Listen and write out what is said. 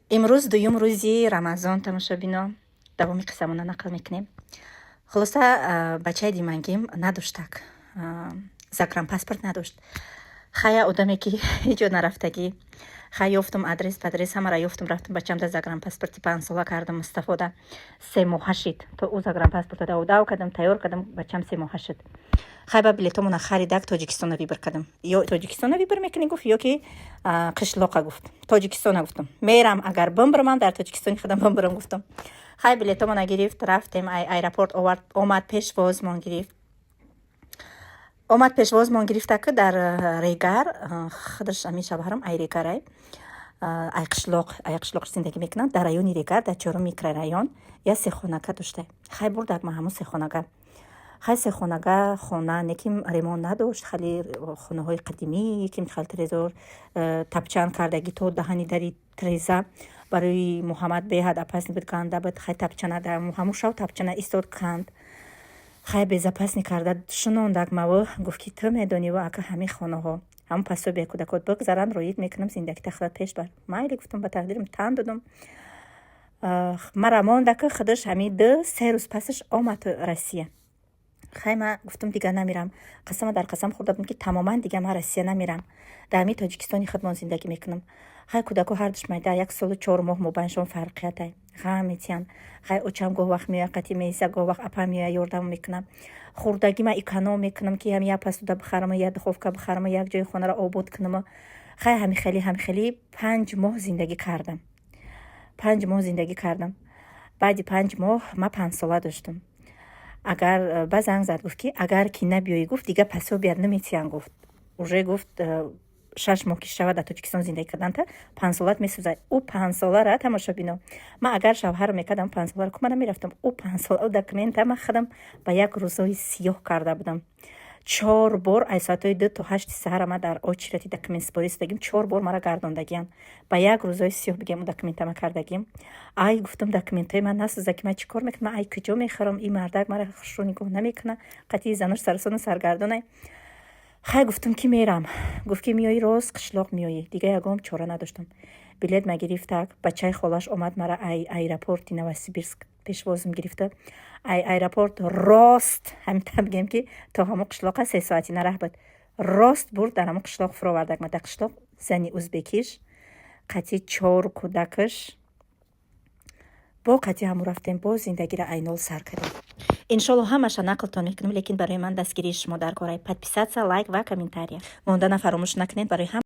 Имрӯз дуюм рӯзи Рамазон, тамошобино, давоми қиссамона нақл мекунем. Хулоса, бачаи димангим надоштак, загранпаспорт надошт. Хая, одаме ки ҳеҷ ҷо нарафтагӣ, хай, ёфтум адрес падрес ҳамара ёфтум, рафтум, бачамда загранпаспорти 5 сола кардам. Мустафода 3 моҳа шид, то ӯ загранпаспорта дав кардам, тайёр кардам, бачам 3 моҳа шуд. Хай, ба билетомона харидак, Тоҷикистона выбор кардам. Ё Тоҷикистона выбор мекунӣ, гуфт, ё ки қишлоқа? Гуфт, Тоҷикистона. Гуфтам, мерам, агар бимбирамам, дар Тоҷикистони худам бимбирам, гуфтам. Хай, билетомона гирифт, рафтем аэропорт, овард, омад, пешвозмон гирифт. Омад, пешвозмон гирифта, ки дар Регар, худаш ами шавҳарам ай Регарай, ай қишлоқ зиндагӣ мекунанд. Дар райони Регар, дар чорум микрорайон я сехонага дошта. Хай, бурдак ма ҳамун сехонага. Хай, сехонага хона неким ремонт надошт, хеле хонаҳои қадимӣ, ким хел трезор тапчан кардагӣ то даҳани дари треза. Барои Муҳаммад беҳад опасный буд, ганда буд. Хай, тапчана ҳамун шав тапчана истод, канд, хай, безопасный карда шунондак маву. Гуфт, ки ту медониву, ака, ҳамин хонаҳо ҳамун пособия кӯдакот бигзаранд, роид мекунам, зиндагита худат пеш бар. Майли, гуфтам, ба тақдирим тан додам. Мара мондака, худаш ҳамин 2-3 рӯз пасаш омад Россия. Хай, ма гуфтам, дигар намерам. Қасама дар қасам хӯрда будам, ки тамоман дигар ман Россия намерам, дар ҳамин Тоҷикистони худмон зиндагӣ мекунам. Хай, кӯдако ҳардуш майда, 1 солу 4 моҳ мобайншон фарқиятай, ғам метиҳанд. Хай, очам гоҳ вақт меояд, қатӣ меиса, гоҳ вақт апа меояд, ёрдам мекунам. Хурдагӣ ма эконом мекунам, ки ҳам як посуда бихарам, як духовка бихарам, як ҷои хонаро обод кунам. Хай, ҳамихелӣ 5 моҳ зиндагӣ кардам. 5 моҳ зиндагӣ кардам. Баъди 5 моҳ ма 5 сола доштам. Агар ба занг зад, гуфт, ки агар ки набиёӣ, гуфт, дигар пособия наметиҳанд, гуфт, уже, гуфт, 6 моҳ ки шавад дар Тоҷикистон зиндагӣ карданта, 5 солат месӯзад. Ӯ 5 солара, тамошобино, ман агар шавҳар мекардам, 5 солара ку ман намерафтам. Ӯ 5 сола документа ман худам ба як рӯзҳои сиёҳ карда будам. Чор бор аз соатҳои 2 то 8 саҳара ман дар очереди документсипорӣ истодагим, чор бор мара гардондагиам. Ба як рӯзҳои сиёҳ бигем, ӯ документа ман кардагим. Ай, гуфтам, документҳои ман насӯза, ки ман чӣ кор мекунам, ман ай куҷо мехӯрам? Ин мардак мара хушрӯ нигоҳ намекунад, қатъи зануш сарсону саргардонай. Хай, гуфтам, ки мерам. Гуфт, ки меоӣ, рост қишлоқ меоӣ. Дигар ягон чора надоштам. Билет ма гирифтак, бачаи холаш омад, мара ай аэропорти Новосибирск пешвозм гирифта. Ай аэропорт рост, ҳаминта бигем, ки то ҳамон қишлоқа 3 соатина раҳ буд, рост бурд, дар ҳамон қишлоқ фуровардак. Ма дар қишлоқ зани узбекиш қатъи чор кӯдакаш бо қатъи ҳамон рафтем, боз зиндагиро айнол сар кардем. Иншолло, ҳамаша нақлтон мекунем, лекин барои ман дастгирии шумо дар корай: подписаться, лайк ва комментария мондана фаромӯш накунед. Барои